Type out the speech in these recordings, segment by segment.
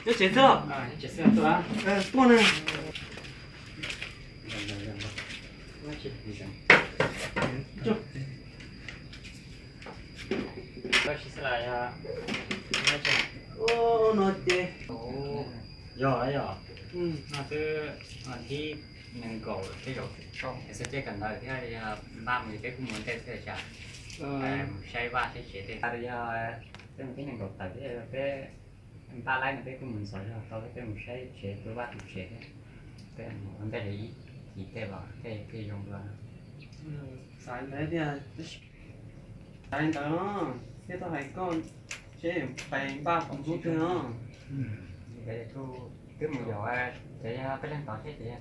Nyob tsev xwb. Tuaj na. No ces yog yog no twb thib nees nkaum tej zaum es xav caij kawm ntawv thiab yog npaj mus peb kuj mus ntej xwb cas. Mus saib vaj saib tsev tej yog peb mus thib nees nkaum tawm thiab peb npaj laib no peb kuj mus ntxov zog tau thiab peb mus saib tsev tua vaj tua tsev thiab. Peb mus ua ntej li ib chim tej los tej thiaj zoo dua. Xav ntawd tiag, xav li ntawd no, thiab tuaj hais koj seb pais npaj qhov ntxub twg no. Twb mus yaum cov yog peb leeg tod thiab ces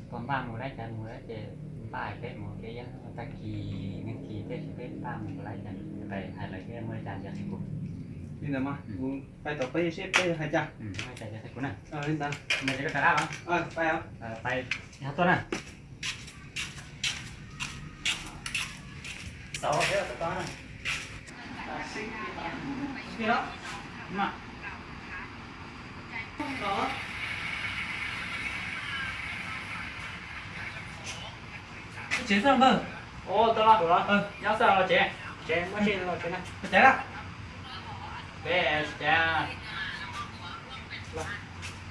puas npaj mus laib cas mus lawm ces npaj peb mus kev yog tag kis neeg kis tej ces peb npaj mus laib cas pais hais lawv thiab muaj li cas ntxiv qhia kuv. Li ntawd mas kuv pais tom peb seb peb hais cas. Hais cas ces qhia kuv na. Li ntawd. Ntawd ces koj rov qab los. Pais os. Pais, yog tuaj na. Tsev xwb npawg. Tau los, nyob xwb los tsev. Tsev muab tsev los tsev na. Tsev na. Peb tsev.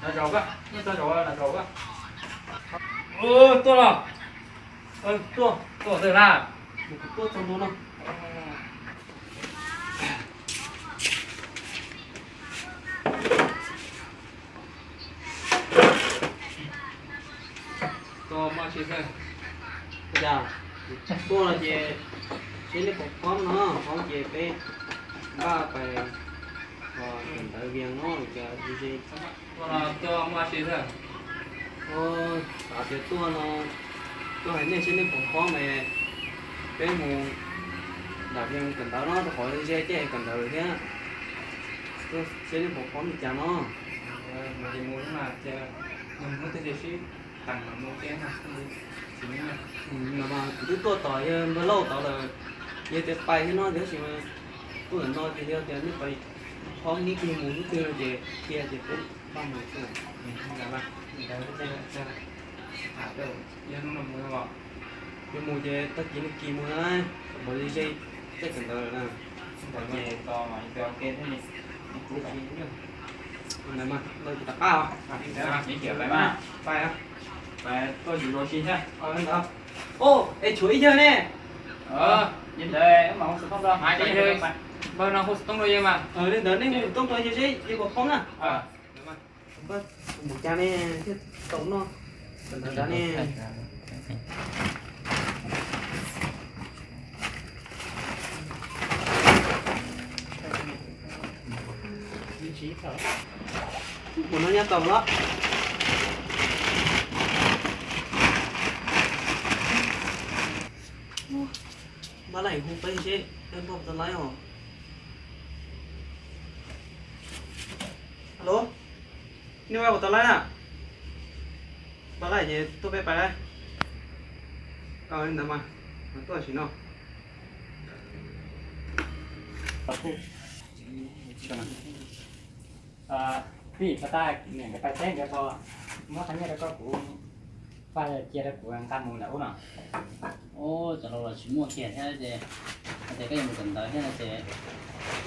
Los zaum koj, nyob tau zaum los zaum koj. Tuaj los. Tuaj, tuaj tawm na. Kuv tuaj txog ntua no. Tuaj maj tsis txawj. Tuaj no ces seb nej puas pom no, pom ces peb npaj pais kawm ntawv Vias no ces ze. Tuaj no tuaj maj tsis txawj. Xav tias tuaj no, tuaj hais nej seb nej puas pom mas peb mus nram Vias kawm ntawv no rau qhov ze caij kawm ntawv thiab. Seb nej puas pom li cas no. Mus ces mus mas, mus twg ces sib teem mus thiab. Kuv twb tuaj tom yawg Npawg Lauj tod lawm, yawg tias pais thiab no tab sis mas tuaj ntawm no ces yog tias nej pais pom ib tug mus lub twg no ces qhia ces peb npaj mus xwb. Yuav mus ces tag kis no kis mus na, pom ze caij kawm ntawv lawm na. Ntawd mas, ntawd kuv rov qab os. Pais, tuaj yus los si thiab. Ntawd, es tshuav ib yawg ne. Npawg no hu xov tooj rau yawg mas. Li ntawd nej hu xov tooj rau yawg seb yawg puas pom na. Mus cas ne thiaj tau noj kawm ntawv ne. Mus no nyob tau los. Npaj laij hu peb seb peb npaj puas tau laij os. Alo, nej npaj puas tau laij na? Npaj laij ces tuaj peb pais laij. Li ntawd mas, tuaj sim no. Pib pas tas niam nkawd pais teb nkawd tau muab qhov nyiaj rau koj, kuv, Paj cia rau kuv nqa mus ntawm ub no. Cov laus los tsis muaj kiag thiab ces, hais tias koj yuav mus kawm ntawv thiab no ces,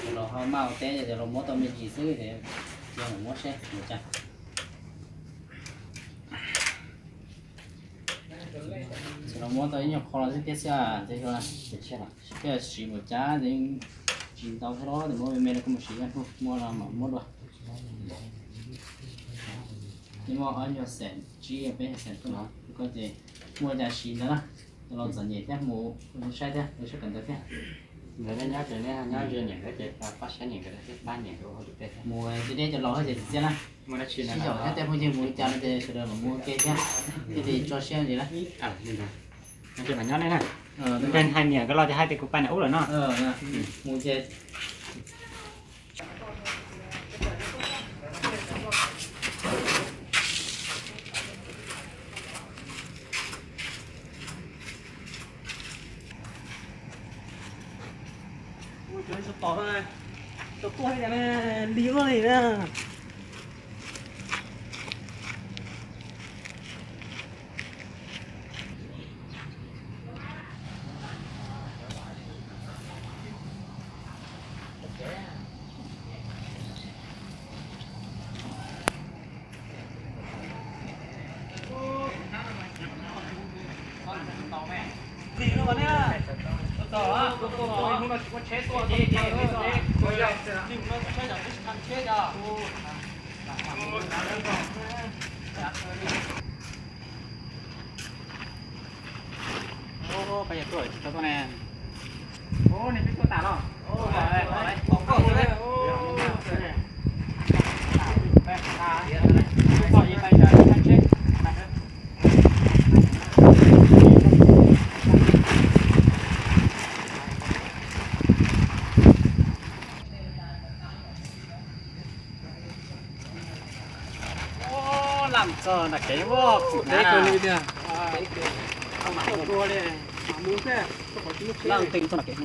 cov laus ho maj ua teb ces cov laus muab tau me ntsis xwb ces, cia mus muab seb mus cas. Cov laus muab tau ib nyuag qho los xwb thiab xwb ces, koj siv mus cas ces tsis ntau thiab los, muab me me rau koj mus siv, muaj los mam muab dua. Muaj ob nyuag xees tsib peb xees tuaj no, koj ces muaj cas siv ntawd na. Cov laus txom nyem thiab mus saib thiab, mus saib kawm ntawv thiab. Ntawd nej nyob ces nej nyob ze niam nkawd ces pab saib niam nkawd thiab pab niam nkawd ua tus teb thiab. Mus deb deb cov laus thiab ces txiv txiaj na. Sib yaum thiab tej phooj ywg mus li cas no ces sawv daws mam mus ua ke thiab, thiaj li tso siab li na. Ces mam nyob nej na. Npaj hais niam nkawd los ces hais tias kuv pais nram ub lawm no. Mus ces. Tom no, tus tuaj li cas ne, li ua li na. Peb tuaj tsis tau tuaj ne. Ub, nej peb tuaj tas los? Lam txog nram kev, ua kuv deb kawg li tiag. Lam txog nram kev.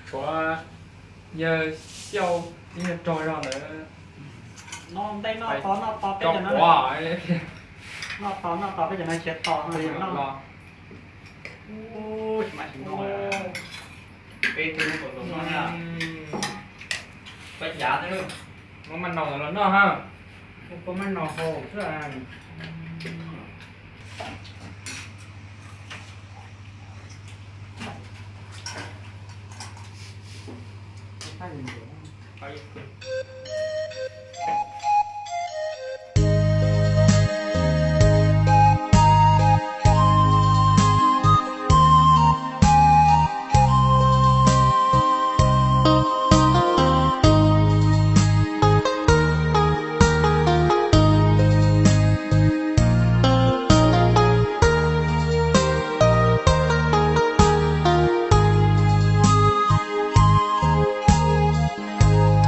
Tshuav yawg Xyauv thiab yawg Rog zog ntawd. Noj ntej noj tod noj tod peb cov no, noj tod noj tod peb cov no khiav tod no. Peb tug no, muab maj nau los noj ha. Muab maj nau hau xwb.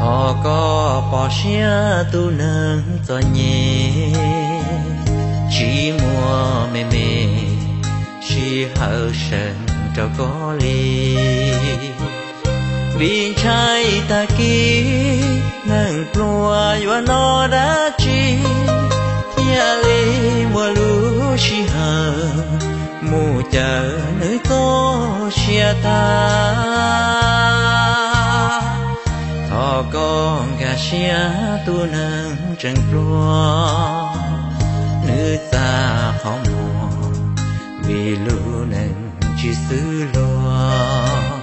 Thov koj pom siab tus neeg txom nyem, tsis muaj me me sij hawm seev rau koj li. Vim ntshai tag kis neeg pluag yuav noj dab tsi, thiaj li muaj lub sij hawm mus caw nws txoj sia tag. Thov koj nkag siab tus neeg tseem pluag, nws txaj qhov muag vim lub neej tsis xws luag,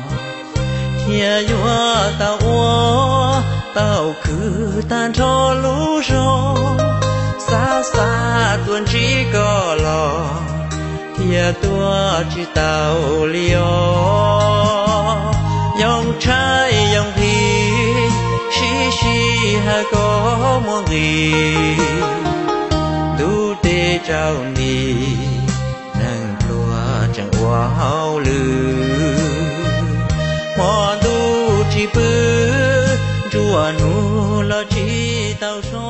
thiaj yuav tau ua tau khwv tag nrho lub zog. Xav xav tuaj ntsib koj los thiaj tuaj tsis tau li os. Yoo tshaib yoo nqhis, sib sij hawm koj muaj nqis, ntuj teb tsaus nti, neeg pluag tseem ua hauj lwm. Hmo ntuj tsis pw, nruab hnub los tsis tau so.